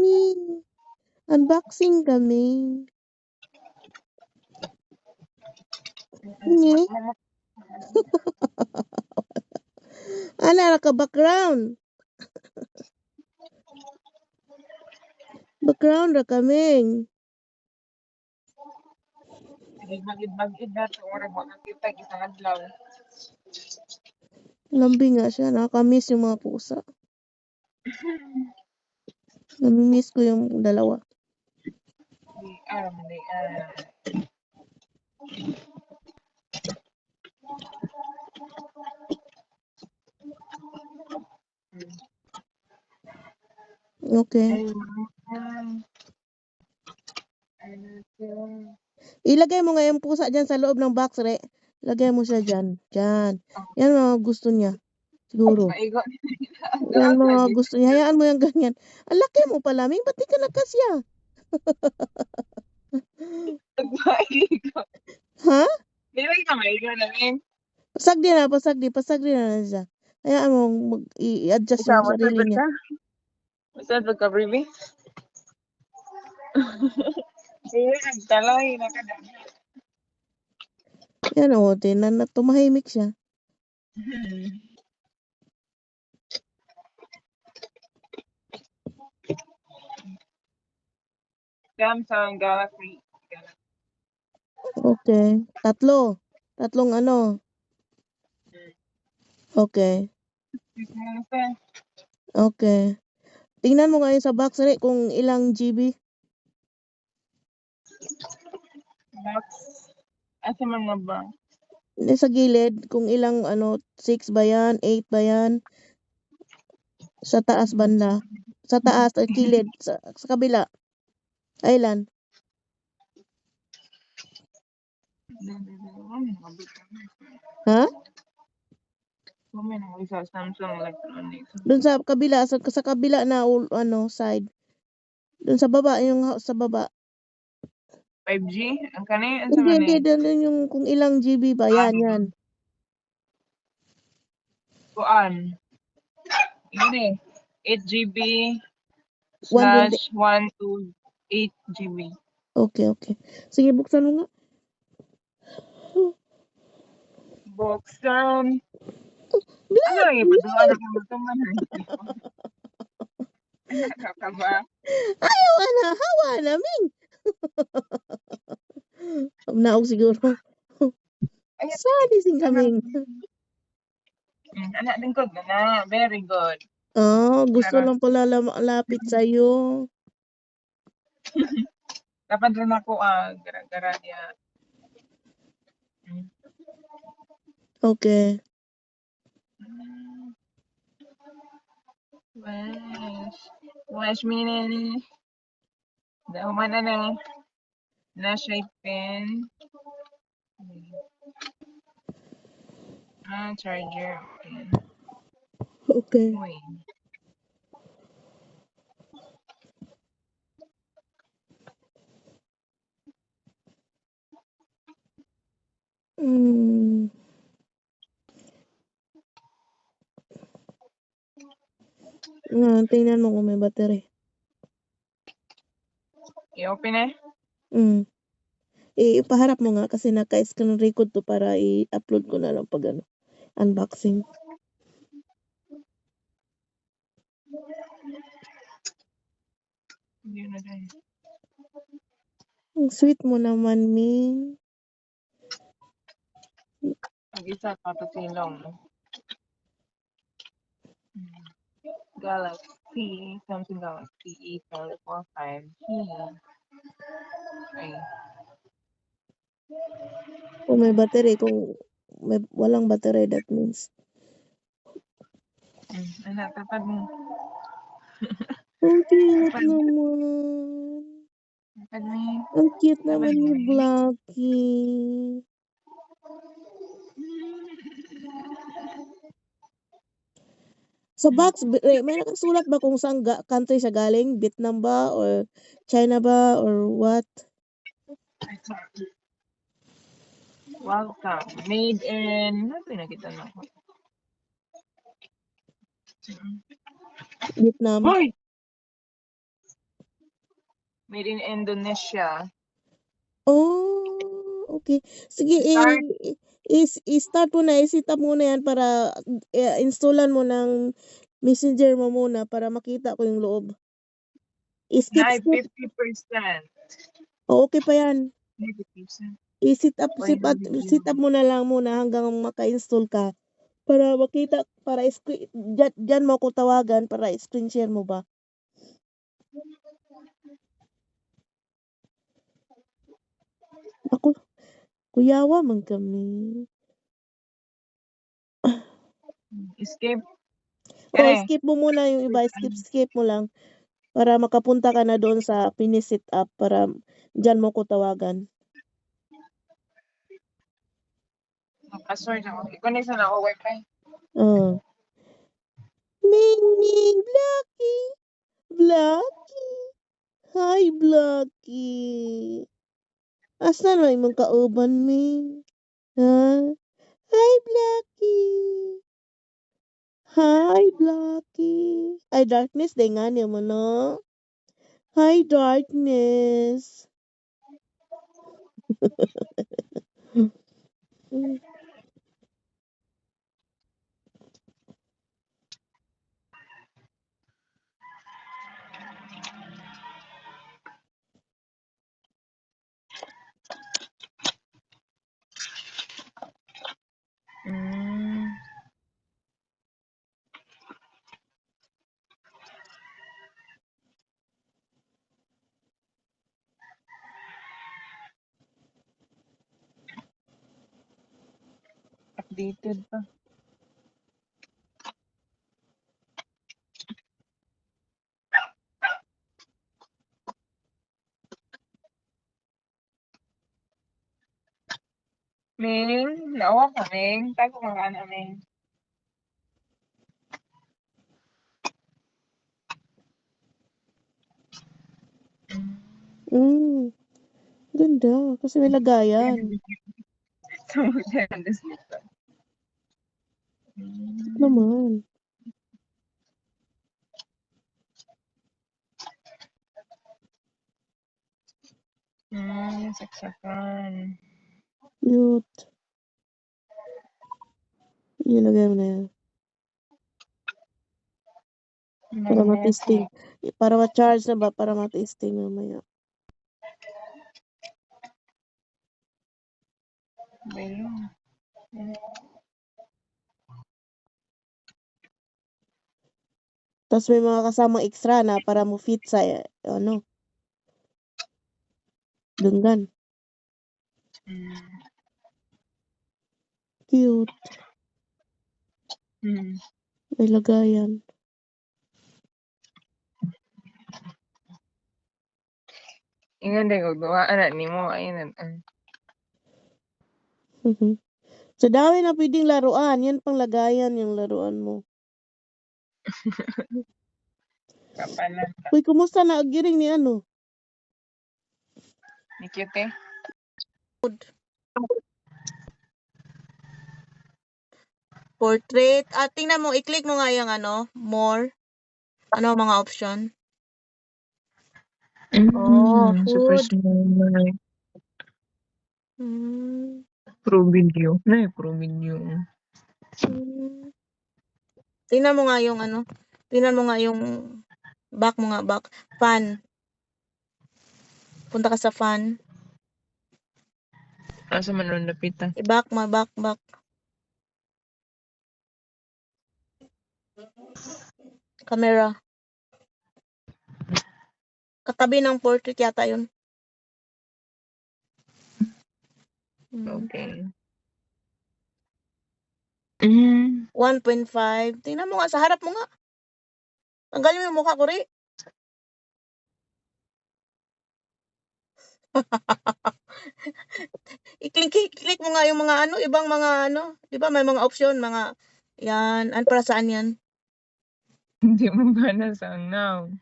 Ming, unboxing kami. Ngi. Ana ra ka background. Background ra kaming. Magid-magid na to murag wa kakita isang adlaw. Lambing nga siya, nakaka-miss yung mga pusa. Nami-miss ko yung dalawa. Di ah di ah. Okay. Ay, ano to? Ilagay mo nga yung pusa dyan sa loob ng box, Re. Ilagay mo siya dyan. Dyan. Yan mga gusto niya. Siguro. Maigo. Yan mga gusto niya. Hayaan mo yung ganyan. Ang laki mo pala, Ming. Ba't di ka nagkasya? Maigo. Ha? Di ba ka maigo na min? Pasagdi na, pasagdi. Pasagdi na na siya. Hayaan mo i-adjust Ikaw, yung sarili masad niya. ka? Masad ba ka, baby? Sige, nagtalay na ka na. Yan o, tinan na tumahimik siya. Samsung Galaxy. Galaxy. Okay. Tatlo. Tatlong ano. Okay. Okay. Tingnan mo ngayon sa box, Re, kung ilang GB. Box. Asa man nga ba? Sa gilid, kung ilang ano, 6 ba yan, 8 ba yan. Sa taas banda. Sa taas, at gilid, sa kabila. Ilan? Ha? Sa Samsung Electronics. Doon sa kabila, sa kabila na ano, side. Doon sa baba, yung sa baba. 5G? Ang kani? Asa Hindi, man hindi, eh? doon yung kung ilang GB ba. Yan, yan. Kuan. Yun eh. 8 GB 120. slash 1 to 8 GB. Okay. Sige, buksan mo nga. Buksan. Ano lagi pa doon? Ano ka magtuman? Ano ka ba? Ayaw na, hawa na, Ming. Naog siguro. Ay, Sali sing kaming. Anak lingkod na na. Very good. Ah, gusto Tara. lang pala lapit sa'yo. Dapat rin ako gara-gara niya. Okay. Wash. Wash me na. Nahuman na na. Na siya pen. Ah, charger. Okay. Okay. Uy. Nga, tingnan mo kung may battery. I-open eh. Ipaharap mo nga kasi naka-screen record to para i-upload ko na lang pag ano, unboxing. Hindi na din. Ang sweet mo naman, Ming. Ang isa pa to silong. Galaxy, Samsung Galaxy A34 5G. Ay, Kung may battery, kung may, walang battery, that means. Anak, tapad mo. Ang cute Tapad, naman. tapad mo. Ang cute Tapad naman mo. ni Blackie. Sa box, may nakasulat ba kung saan country siya galing? Vietnam ba? Or China ba? Or what? Welcome. Made in, ano pinakita na ako? Vietnam. Hoy! Made in Indonesia. Oh, okay. Sige, Start i i-start mo na, i-set up mo na yan para installan mo ng Messenger mo muna para makita ko yung loob. I-skip na skip. 50%. Oh, okay pa yan. 90%. I-set up Oy, set up video. set up mo na lang muna hanggang maka-install ka para makita, para screen diyan, diyan mo ako tawagan para screen share mo ba. Ako, kuyawa man kami. Escape. Oh, Kani. skip mo muna yung iba, skip skip mo lang para makapunta ka na doon sa finish set up para diyan mo ko tawagan. Password ako. I-connect na ako wifi. Oh. Ming Ming Blackie Blackie. Hi, Blackie. Asa na imong kauban, Ming? Ha? Hi, Blackie. Hi, Blackie. Ay, darkness, day nga niya mo, no? Hi, darkness. Updated pa. Ming, naawa ka, Ming. Tago mga anak, Ming. Ganda. Kasi may lagayan. Cute naman. Saksakan. Cute. Ilagay mo na yan. Para Magnetic. ma-testing. Para ma-charge na ba? Para ma-testing mamaya. Belong. Tapos may mga kasamang extra na para mo fit sa ano, dunggan. Cute. May lagayan. Ingan din og duha ana nimo ayun. Sa dami na pwedeng laruan, yan pang lagayan yung laruan mo. Kapalan. Uy, kumusta na agiring ni ano? Ni cute eh. Portrait. Ah, tingnan mo, i-click mo nga yung ano, more. Ano ang mga option? Oh, Super food. small. Pro video. Na, pro video. Tingnan mo nga yung ano. Tingnan mo nga yung back mo nga, back. Fan. Punta ka sa fan. Asa man ron napita? I-back mo, back, back. Camera. Katabi ng portrait yata yun. Okay. 1.5. Tingnan mo nga, sa harap mo nga. Tanggalin mo yung mukha ko, Ri. I-click click mo nga yung mga ano, ibang mga ano, 'di ba may mga option, mga yan, ano para saan yan? Hindi mo gana sa now.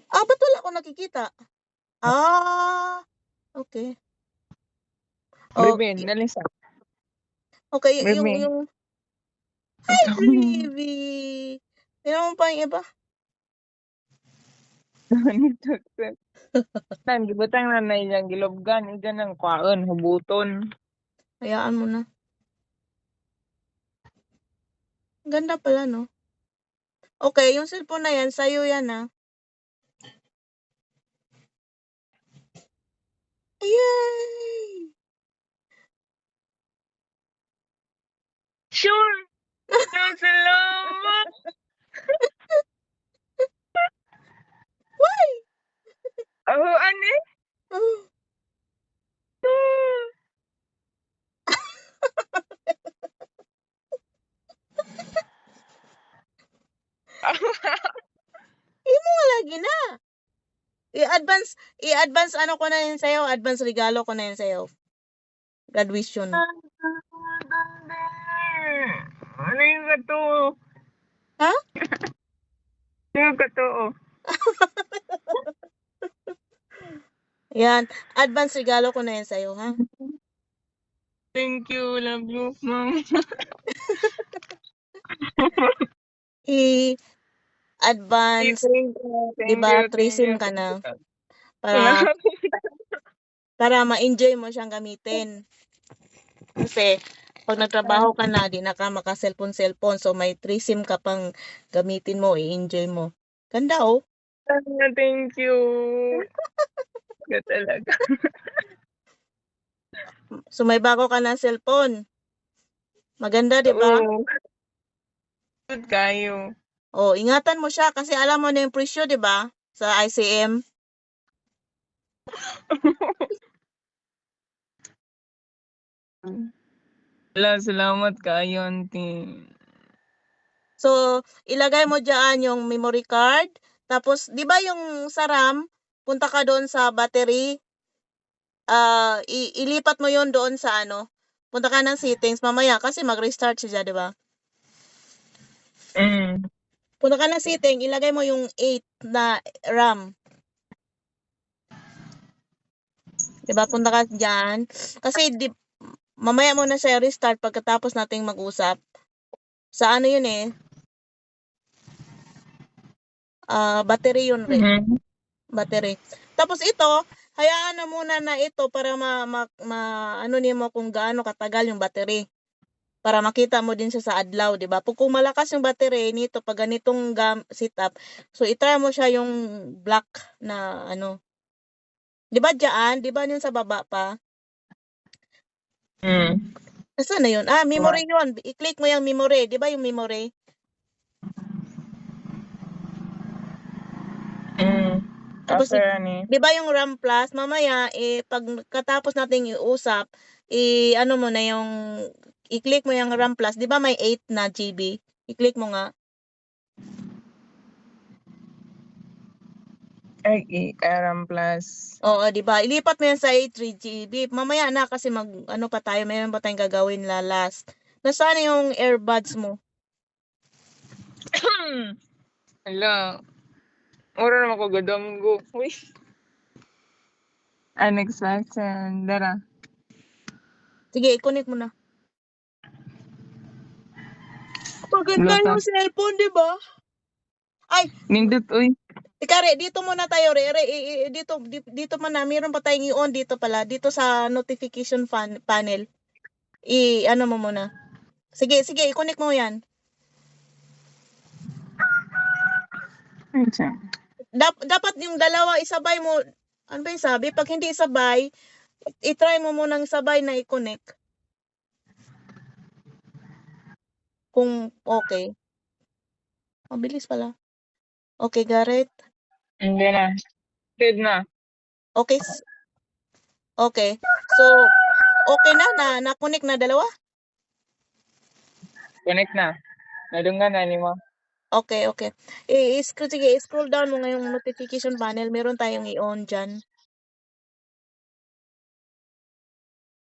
Ah, ba't wala akong nakikita? Ah, okay. Oh, Ruben, dali sa. Okay, yung Ruben. yung Hi, Baby. Tingnan mo pa yung iba. Need to accept. Tan gibutang na na iyang gilobgan, iga ng kwaon, hubuton. Hayaan mo na. Ang ganda pala, no? Okay, yung cellphone na yan, sa'yo yan, ah. Yay! Sure! No, salamat! Why? Oh, ano eh? Oh. Imo lagi na. I-advance ano ko na yun sa'yo, advance regalo ko na yun sa'yo. Graduation. Ano yung kato? Ha? Ano yung kato? Yan. Advance regalo ko na yan sa'yo, ha? Thank you. Love you, ma'am. I-advance, Thank you. di Thank ba? you. Thank Trisim you. ka na. Para ma-enjoy mo siyang gamitin. Kasi, pag nagtrabaho ka na, di na ka maka-cellphone-cellphone. So, may 3 SIM ka pang gamitin mo, i-enjoy mo. Ganda, oh. Thank you. Ka talaga. So, may bago ka na cellphone. Maganda, di ba? Oo. Good kayo. Oh, ingatan mo siya kasi alam mo na yung presyo, di ba? Sa ICM. Wala, salamat kaayo, auntie. So, ilagay mo diyan yung memory card. Tapos, di ba yung sa RAM, punta ka doon sa battery, ilipat mo yon doon sa ano, punta ka ng settings mamaya kasi mag-restart siya, di ba? Punta ka ng setting, ilagay mo yung 8 na RAM. Di ba? Punta ka dyan. Kasi mamaya mo na siya restart pagkatapos nating mag-usap. Sa ano yun eh? Battery yun, Re. Battery. Tapos ito, hayaan na muna na ito para ma ano nimo kung gaano katagal yung battery. Para makita mo din siya sa adlaw, 'di ba? Kung malakas yung battery nito pag ganitong setup, so i-try mo siya yung black na ano. 'Di ba diyan? 'Di ba yun sa baba pa? Mm. Nasaan na yun? Ah, memory yun. I-click mo yung memory. 'Di ba yung memory? Mm. Tapos, After ani. 'di ba yung RAM plus, mamaya eh pag katapos nating iusap, i ano mo na yung i-click mo yung RAM plus, 'di ba may 8 na GB? I-click mo nga. Ay, RAM plus. Oo, 'di ba? Ilipat mo yan sa 8 3 GB. Mamaya na kasi mag ano pa tayo, mayroon pa tayong gagawin la last. Nasaan yung earbuds mo? Hala. Ora naman ko gadamgo. Uy. Unexpected. Dara. Sige, i-connect mo na. Maganda Wala yung cellphone, 'di ba? Ay, Nindot, uy. Teka, Re, dito muna tayo, Re. Re, dito, dito muna, meron pa tayong i-on dito pala, dito sa notification panel. I, ano mo muna. Sige, sige, i-connect mo yan. Dapat yung dalawa isabay mo, ano ba yung sabi? Pag hindi isabay, i-try mo munang sabay na i-connect. Kung okay. Mabilis pala. Okay, Garrett. Hindi na. Good na. Okay. Okay. So, okay na, na-connect na dalawa? Connect na. Nadunggan na ni mo. Okay. I-scroll, sige, i-scroll down mo ngayong notification panel. Meron tayong i-on dyan.